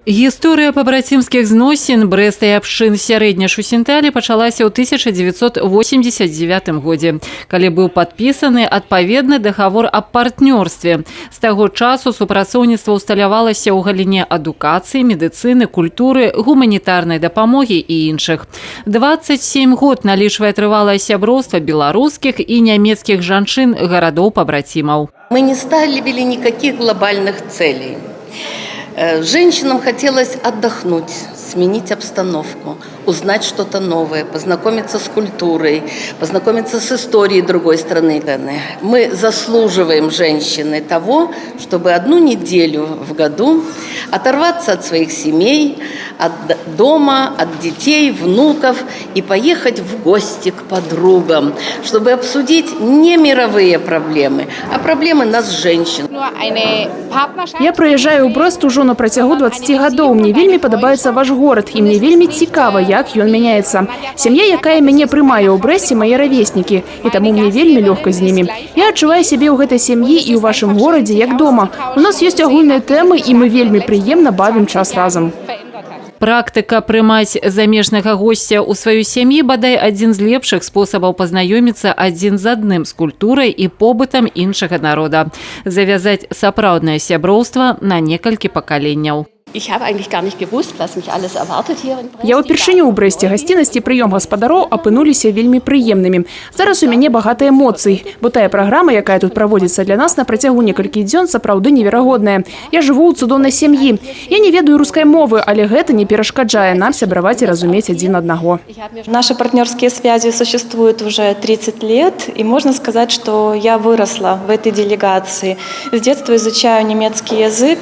Гісторыя пабрацімскіх зносін Брэста і абшчын Сярэдня Шусенталі пачалася ў 1989 годзе, калі быў падпісаны адпаведны дагавор аб партнёрстве. З таго часу супрацоўніцтва ўсталявалася ў галіне адукацыі, медыцыны, культуры, гуманітарнай дапамогі і іншых. 27 год налічвае трывалае сяброўства беларускіх і нямецкіх жанчын гарадоў пабрацімаў. Мы не ставили никаких глобальных целей. Женщинам хотелось отдохнуть, сменить обстановку, узнать что-то новое, познакомиться с культурой, познакомиться с историей другой страны. Мы заслуживаем, женщины, того, чтобы одну неделю в году оторваться от своих семей, от дома, от детей, внуков и поехать в гости к подругам, чтобы обсудить не мировые проблемы, а проблемы нас, женщин. Я прыязджаю ў Брэст ужо на працягу 20 гадоў. Мне вельмі падабаецца ваш горад, і мне вельмі цікава, як ён мяняецца. Сям'я, якая мяне прымае ў Брэсце, мае равеснікі, і таму мне вельмі лёгка з німі. Я адчуваю сябе ў гэтай сям'і і ў вашым горадзе як дома. У нас ёсць агульныя тэмы, і мы вельмі прыемна бавім час разам. Практыка прымаць замежнага госця ў сваёй сям'і, бадай, адзін з лепшых спосабаў пазнаёміцца адзін з адным з культурай і побытам іншага народа. Завязаць сапраўднае сяброўства на некалькі пакаленняў. Ich habe eigentlich gar nicht gewusst, was mich alles erwartet hier in Brest. Я ўпершыню ў Брэсце. Гасціннасць і прыём гаспадароў апынуліся вельмі прыемнымі. Зараз у мяне багата эмоцый, бо тая праграма, якая тут праводзіцца для нас на працягу некалькіх дзён, сапраўды неверагодная. Я жыву ў цудоўнай сям'і. Я не ведаю рускай мовы, але гэта не перашкаджае нам сябраваць і разумець адзін аднаго. Наши партнерские связи существуют уже 30 лет, и можно сказать, что я выросла в этой делегации. С детства изучаю немецкий язык,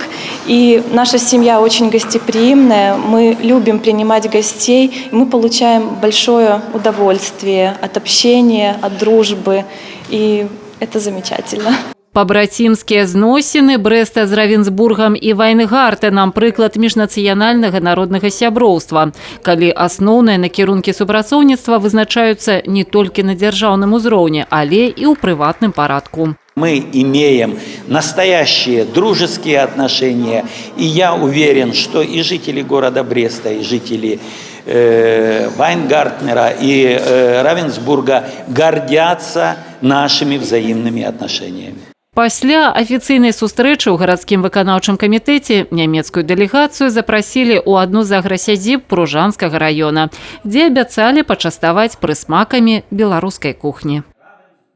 и наша семья очень гостеприимная, мы любим принимать гостей, и мы получаем большое удовольствие от общения, от дружбы, и это замечательно. Пабрацімскія зносіны Брэста з Равенсбургам і Вайнгартэнам — прыклад міжнацыянальнага народнага сяброўства, калі асноўныя накірункі супрацоўніцтва вызначаюцца не толькі на дзяржаўным узроўні, але і ў прыватным парадку. Мы имеем настоящие дружеские отношения, и я уверен, что и жители города Бреста, и жители Вайнгартнера, и Равенсбурга гордятся нашими взаимными отношениями. Пасля афіцыйнай сустрэчы ў гарадскім выканаўчым камітэце нямецкую дэлегацыю запрасілі ў адну з аграсядзіб Пружанскага раёна, дзе абяцалі пачаставаць прысмакамі беларускай кухні.